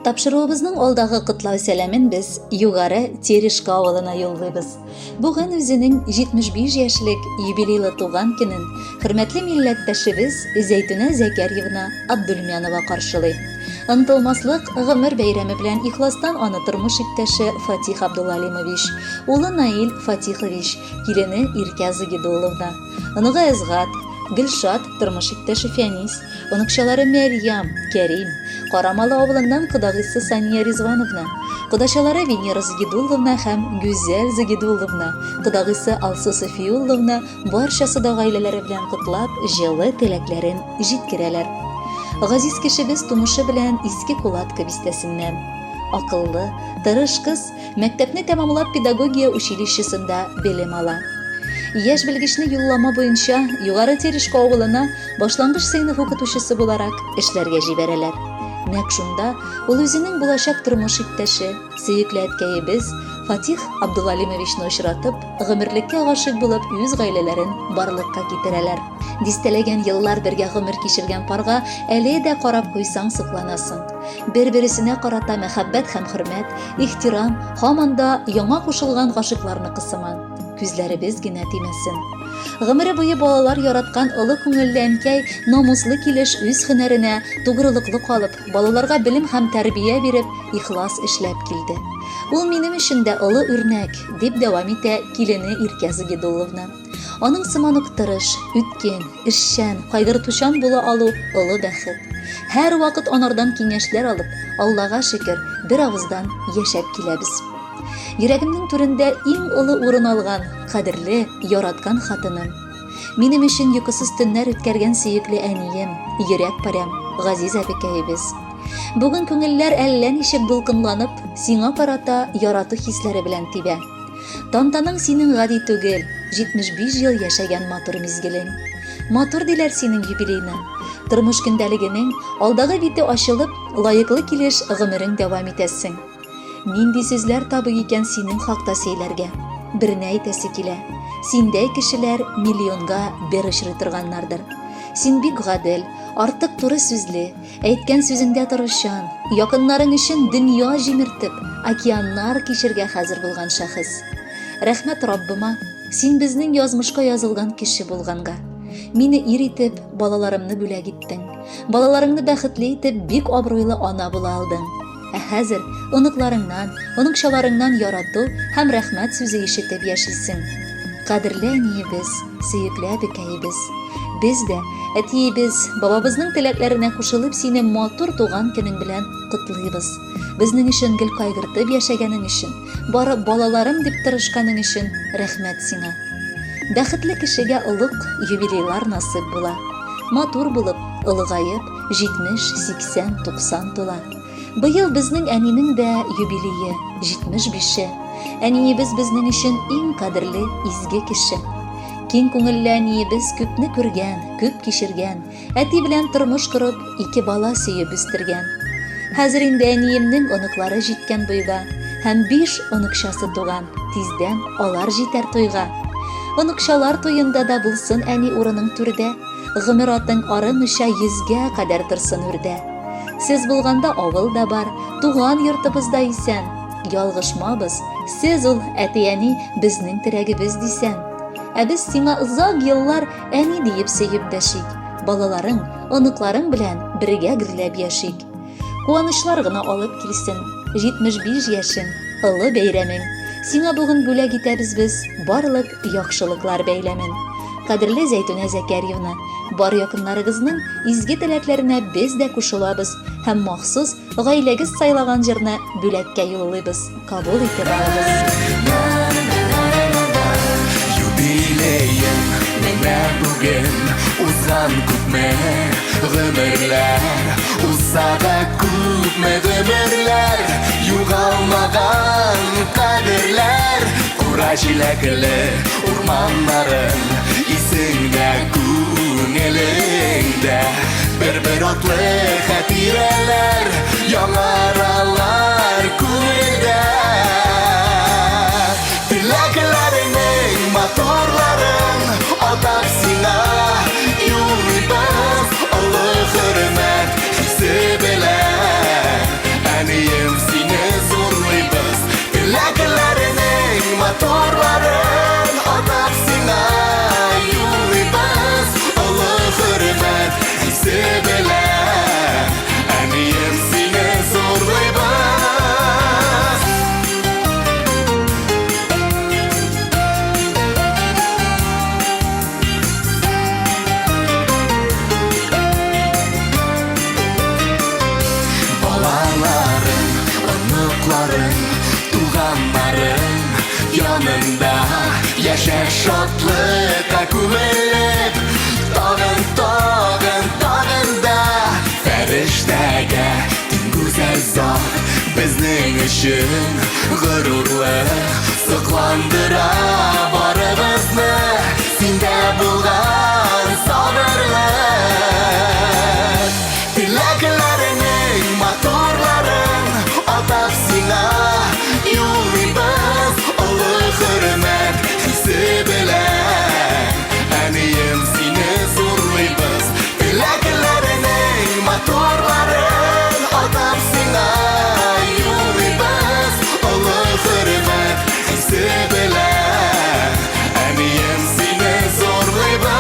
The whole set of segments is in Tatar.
Тапшыруыбызның алдагы котлау сәламен без Югары Терешка авылына юллыйбыз. Бүген үзенең 75 яшьлек юбилейлы туган көнен хөрмәтле милләттәшебез Зәйтүнә Зәкәрьевна Абдулмянова каршылый. Онытылмаслык гомер бәйрәме белән ихластан аны тормыш иптәше Фатих Абдулалимович, улы Наил Фатихович, килене Иркә Загидулловна, оныгы Әзгат, Гөлшат, тормыш иптәше Фәнис, оныкчалары Мәрьям, Кәрим, Карамалы авылыннан кодагыйсы Сания Ризвановна, кодачалары Венера Загидулловна һәм Гүзәл Загидулловна, кодагыйсы Алсу Софиулловна барчасы да гаиләләре белән котлап, җылы теләкләрен җиткерәләр. Газиз кешебез тумышы белән Иске Кулатка бистәсеннән. Акыллы, тырыш кыз Мәктәпне тәмамлап педагогия училищесында белем ала. Яшь белгечне юллама буенча Югары Терешко авылына башлангыч сыйныф укытучысы буларак эшләргә җибәрәләр. Нәкъ шунда ул үзенең булачак тормыш иптәше, сөекле әткәебез Фатих Абдулалимовичны очратып, гомерлеккә гашыйк булып үз гаиләләрен барлыкка китерәләр. Дистәләгән еллар бергә гомер кичергән парга әле дә карап куйсаң сокланасың. Бер-бересенә карата мәхәббәт һәм хөрмәт, ихтирам һаман да яңа кушылган гашыйкларныкы сыман. Күзләребез генә тимәсен. Гомере буе балалар яраткан олы күңелле әнкәй намуслы килеш үз һөнәренә тугрылыклы калып, балаларга белем һәм тәрбия биреп, ихлас эшләп килде. Ул минем өчен дә олы үрнәк, дип дәвам итә килене Иркә Загидулловна. Аның сыман ук тырыш, үткен, эшчән, кайгыртучан була алу олы бәхет. Һәрвакыт анардан киңәшләр алып, Аллага шөкер, бер авыздан яшәп киләбез. Йөрәгемнең түрендә иң олы урын алган, кадерле, яраткан хатыным. Минем өчен йокысыз төннәр үткәргән сөекле әнием, йөрәк парәм, газиз әбекәебез. Бүген күңелләр әллә ничек дулкынланып, сиңа карата ярату хисләре белән тибә. Тантанаң синең гади түгел, 75 ел яшәгән матур мизгелең. Матур диләр синең юбилейны. Тормыш көндәлегенең алдагы бите ачылып, лаеклы килеш гомерең дәвам итәсең. Нинди сүзләр табыйк икән синең хакта сөйләргә? Берне әйтәсе килә. Синдәй кешеләр миллионга бер очрый торганнардыр. Син бик гадел, артык туры сүзле, Әйткән сүзеңдә торучан, якыннарың өчен дөнья җимертеп, океаннар кичергә хәзер булган шәхес. Рәхмәт Раббыма, син безнең язмышка язылган кеше булганга. Мине ир итеп, балаларымны бүләк иттең. Балаларыңны бәхетле итеп, бик абруйлы ана була алдың. Ә хәзер оныкларыңнан, оныкчаларыңнан ярату һәм рәхмәт сүзе ишетеп яшисең. Кадерле әниебез, сөекле әбекәебез. Без дә, әтиебез, бабабызның теләкләренә кушылып сине матур туган көнең белән котлыйбыз. Безнең өчен гел кайгыртып яшәгәнең өчен, бары балаларым дип тырышканың өчен рәхмәт сиңа. Бәхетле кешегә олуг юбилейлар насыйп була. Матур булып, олыгаеп, 70, 80, 90 тула. Быел безнең әнинең дә юбилее, 75-е. Әниебез безнең өчен иң кадерле, изге кеше. Киң күңелле әниебез күпне күргән, күп кичергән, әти белән тормыш корып, ике бала сөеп үстергән. Хәзер инде әниемнең оныклары җиткән буйга һәм биш оныкчасы туган, тиздән алар җитәр туйга. Оныкчалар туенда да булсын әни урының түрдә, гомер атың арымыйча йөзгә кадәр торсын үрдә. Сез булганда авыл да бар, туган йортыбыз да исән. Ялгышмабыз, сез ул, әти-әни, безнең терәгебез дисәң. Ә без сиңа озак еллар әни диеп сөеп дәшик. Балаларың, оныкларың белән бергә гөрләп яшик. Куанычлар гына алып килсен, 75 яшең, олы бәйрәмең. Сиңа бүген бүләк итәбез без барлык яхшылыклар бәйләмен. Кадерле Зәйтүнә Зәкәрьевна, бар якыннарыгызның изге теләкләренә без дә кушылабыз һәм махсус гаиләгез сайлаган җырны бүләккә юллыйбыз. Кабул итеп алыгыз. Юбилеем менә бүген узган күпме гомерләр узса да күпме гомерләр югалмаган кадерләр кура җиләкле урманнарың исеңдә күңелеңдә бер-бер атлы хатирәләр яңаралар күңелдә теләкләреңнең матурларын атап сиңа юллыйбыз олы хөрмәт хисе белән әни. Яшә шатлыкка күмелеп, тагын, тагын, тагын да фәрештәгә тиң гүзәл зат, безнең өчен горурлык, сокландыра барыбызны синдә булган сабырлык. Теләкләреңнең матурларын атап сиңа юллыйбыз олы хөрмәт хисе белән. Әнием, сине зурлыйбыз. Теләкләреңнең матурларын атап сиңа юллыйбыз олы хөрмәт хисе белән. Әнием, сине зурлыйбыз.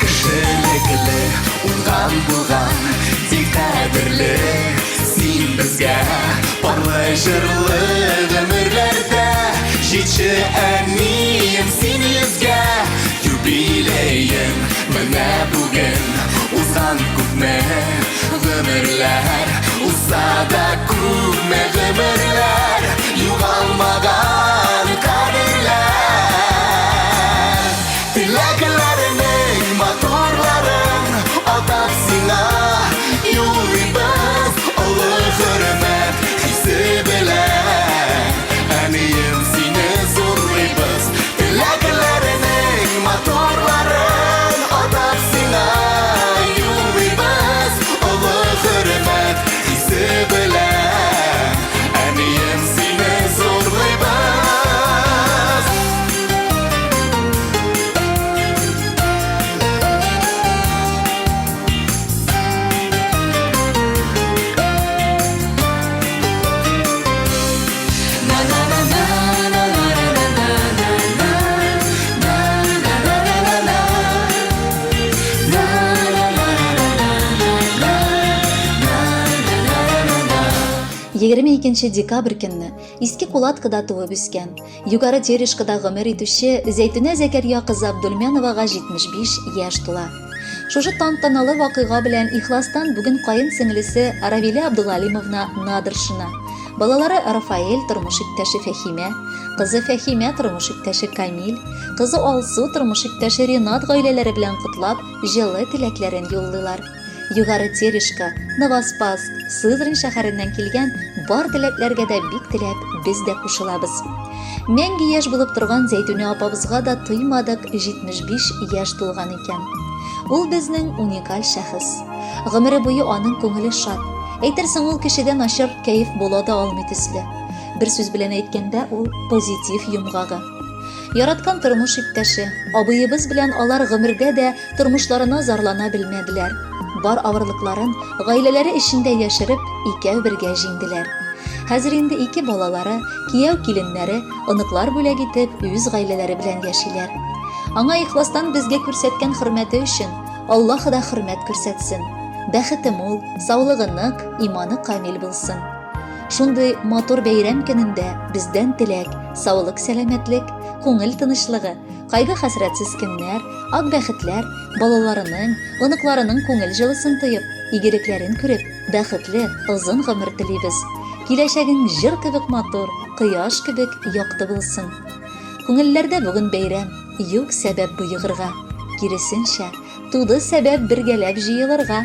Кешелекле, уңган булган, тик кадерле син безгә. Парлы җырлы гомерләрдә җитче, әнием, син йөзгә. Юбилеең менә бүген, узган күпме гомерләр, узса да күпме гомерләр, югалмаган кадерләр. Теләкләреңнең матурларын атап сиңа юллыйбыз олы хөрмәт хисе белән. Әнием, сине зурлыйбыз. Теләкләреңнең матурларын атап сиңа юллыйбыз олы хөрмәт хисе белән. Әнием, сине зурлыйбыз. Егерме икенче декабрь көнне Иске Кулаткада туып үскән, Югары Терешкада гомер итүче Зәйтүнә Зәкәрия кызы Абдулмяновага 75 яшь тула. Шушы тантаналы вакыйга белән ихластан бүген каен сеңлесе Равилә Абдулалимовна Надыршина, балалары Рафаэль тормыш иптәше Фәхимә, кызы Фәхимә тормыш иптәше Камил, кызы Алсу тормыш иптәше Ренат гаиләләре белән котлап, җылы теләкләрен юллыйлар. Югары Терешка, Новоспасск, Сызрань шәһәреннән килгән бар теләкләргә дә бик теләп без дә кушылабыз. Мәңге яшь булып торган Зәйтүнә апабызга да тоймадык 75 яшь тулган икән. Ул безнең уникаль шәхес. Гомере буе аның күңеле шат. Әйтерсең, ул кешедә начар кәеф була да алмый төсле. Бер сүз белән әйткәндә, ул позитив йомгагы. Яраткан тормыш иптәше, абыебыз белән алар гомердә дә тормышларына зарлана белмәделәр. Бар авырлыкларын гаиләләре эчендә яшереп, икәү бергә җиңделәр. Хәзер инде ике балалары, кияү-киленнәре, оныклар бүләк итеп, үз гаиләләре белән яшиләр. Аңа ихластан безгә күрсәткән хөрмәте өчен Аллаһы да хөрмәт күрсәтсен. Бәхете мул, саулыгы нык, иманы камил булсын. Шундый матур бәйрәм көнендә бездән теләк, саулык, сәламәтлек, күңел тынычлыгы, кайгы-хәсрәтсез көннәр, ак бәхетләр, балаларының, оныкларының күңел җылысын тоеп, игелекләрен күреп, бәхетле, озын гомер телибез. Киләчәгең җыр кебек матур, кояш кебек якты булсын. Күңелләрдә бүген бәйрәм, юк сәбәп боегырга. Киресенчә, туды сәбәп бергәләп җыелырга,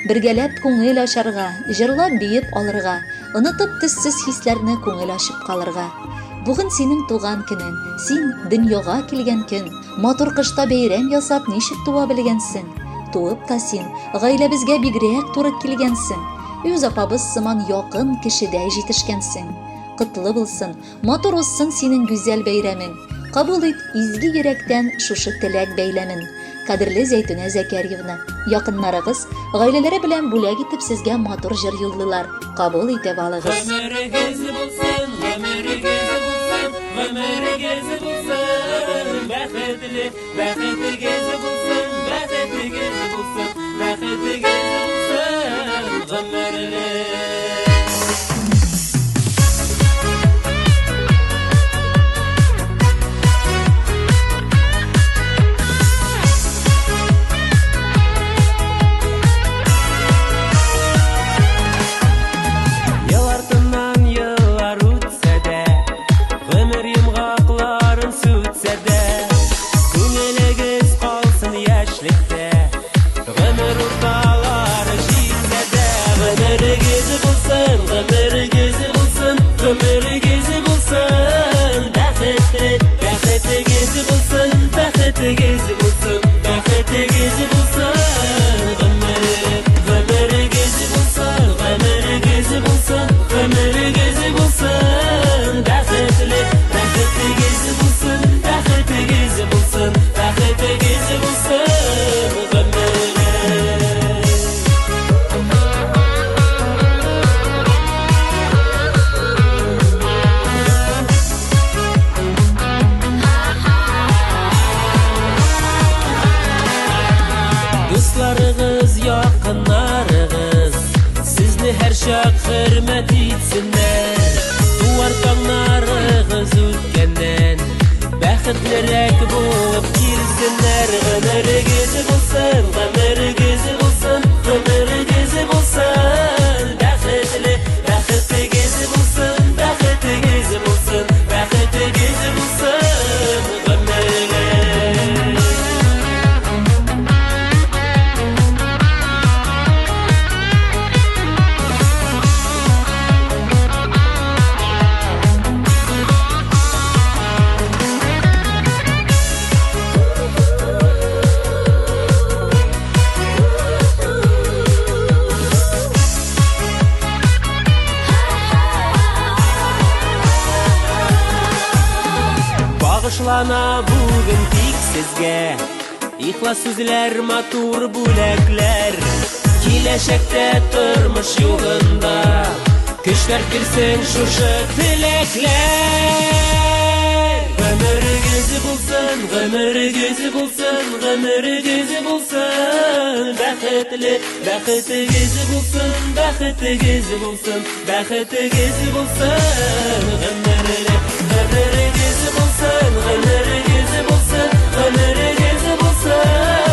бергәләп күңел ачарга, җырлап-биеп алырга, онытып төссез хисләрне күңел ачып калырга. Бүген синең туган көнең, син дөньяга килгән көн. Матур кышта бәйрәм ясап ничек туа белгәнсең. Туып та син гаиләбезгә бигрәк туры килгәнсең. Үз апабыз сыман якын кешедәй җитешкәнсең. Котлы булсын, матур узсын синең гүзәл бәйрәмең. Кабул ит изге йөрәктән шушы теләк бәйләмен. Кадерле Зәйтүнә Зәкәрьевна, якыннарыгыз гаиләләре белән бүләк итеп сезгә матур җыр юллыйлар. Кабул итеп алыгыз. Гомерегез булсын, гомерегез булсын, гомерегез булсын, бәхетле, бәхетегез булсын, бәхетегез булсын. Гомерегез булсын бәхетле, бәхетегез булсын, бәхетегез булсын, бәхетегез булсын. Гомер, гомерегез булсын, гомерегез булсын, гомерегез булсын. Бәхетле, бәхетегез булсын, бәхетегез булсын, бәхетегез булсын. Гомер. Дусларыгыз, якыннарыгыз сезне һәрчак хөрмәт итсеннәр. Туар таңнарыгыз үткәннән бәхетлерәк булып килсеннәр. Гомерегез булсын, гомерегез булсын, гомерегез булсын. Бәхетле, бәхетегез булсын, бәхетегез булсын, бәхетегез булсын. Гомерегез. Багышлана бүген тик сезгә ихлас сүзләр, матур бүләкләр. Киләчәктә тормыш юлында көчләр килсен шушы теләкләр. Гомерегез булсын, гомерегез булсын, гомерегез булсын. Бәхетле, бәхетегез булсын, бәхетегез булсын, бәхетегез булсын. Гомерле, гомерегез булсын, гомерегез булсын, гомерегез булсын.